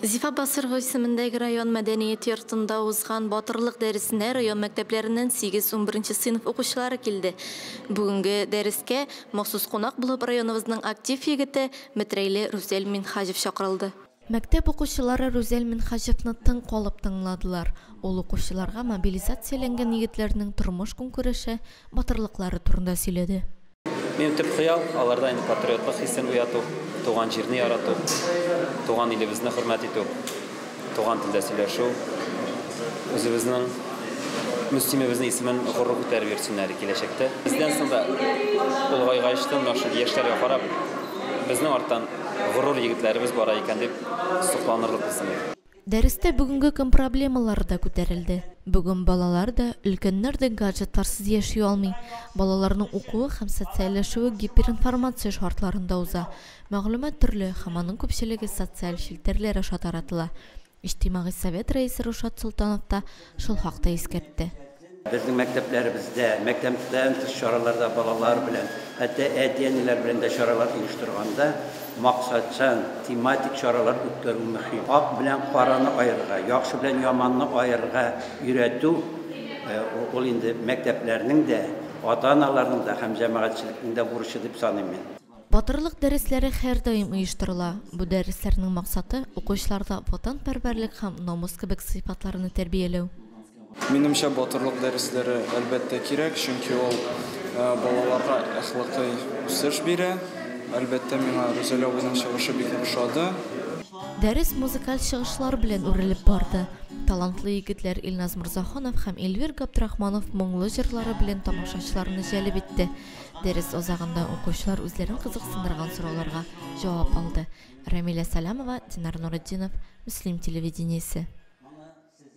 Зифа Басырова исемендәге район мәдәният йортында узган Батырлык дәресенә район мәктәпләреннән 8-11 сыйныф укучылары килде. Бүгенге дәрескә махсус кунак булып районыбызның актив егете Метрәйле Рүзәл Минһаҗев чакырылды. Мәктәп укучылары Рүзәл Минһаҗевны тын калып тыңладылар. Ул укучыларга мобилизацияләнгән егетләрнең тормыш-көнкүреше, батырлыклары турында сөйләде. Минем төп хыял, аларда инде патриотлык хисен уяту, туган җирне ярату, туган илебезне хөрмәт итү, туган телдә сөйләшү, үзебезнең Мөслимебезнең исемен горур күтәреп йөрсеннәр киләчәктә. Бездән соң да олыгайгачтын менә шул яшьләргә карап, безнең арттан горур егетләребез бара икән дип сокланырлык булсын иде. Дәрестә бүгенге көн проблемалары да күтәрелде. Бүген балалар да, өлкәннәр дә гаджетларсыз яши алмый. Балаларның укуы һәм социальләшүе гиперинформация шартларында уза. Мәгълүмат төрле һәм аның күпчелеге социаль челтәрләр аша таратыла. Иҗтимагый совет рәисе Рушат Солтанов та шул хакта искәртте. Безнең мәктәпләребездә, мәктәптән тыш чараларда балалар белән, хәтта әти-әниләр белән дә чаралар оештырганда, максатчан, тематик чаралар үткәрү мөһим. Ак белән караны аерырга, яхшы белән яманны аерырга өйрәтү, ул инде мәктәпләрнең дә, ата-аналарның да һәм җәмәгатьчелекнең дә бурычы дип саныйм мин. Батырлык дәресләре һәрдаим оештырыла. Бу дәресләрнең максаты, укучыларда ватанпәрвәрлек һәм намус кебек сыйфатларны тәрбияләү. Минемчә, батырлык дәресләре, әлбәттә, кирәк, чөнки ул балаларга әхлакый үсеш бирә. Әлбәттә, миңа Рүзәл абыйның чыгышы бик ошады. Дәрес музыкаль чыгышлар белән үрелеп барды. Талантлы егетләр Илназ Морзаханов һәм Эльвир Габдрахманов моңлы җырлары белән тамашачыларны җәлеп итте. Дәрес азагында укучылар үзләрен кызыксындырган сорауларга җавап алды. Рәмилә Сәламова, Динар Нуретдинов, Мөслим телевидениесе.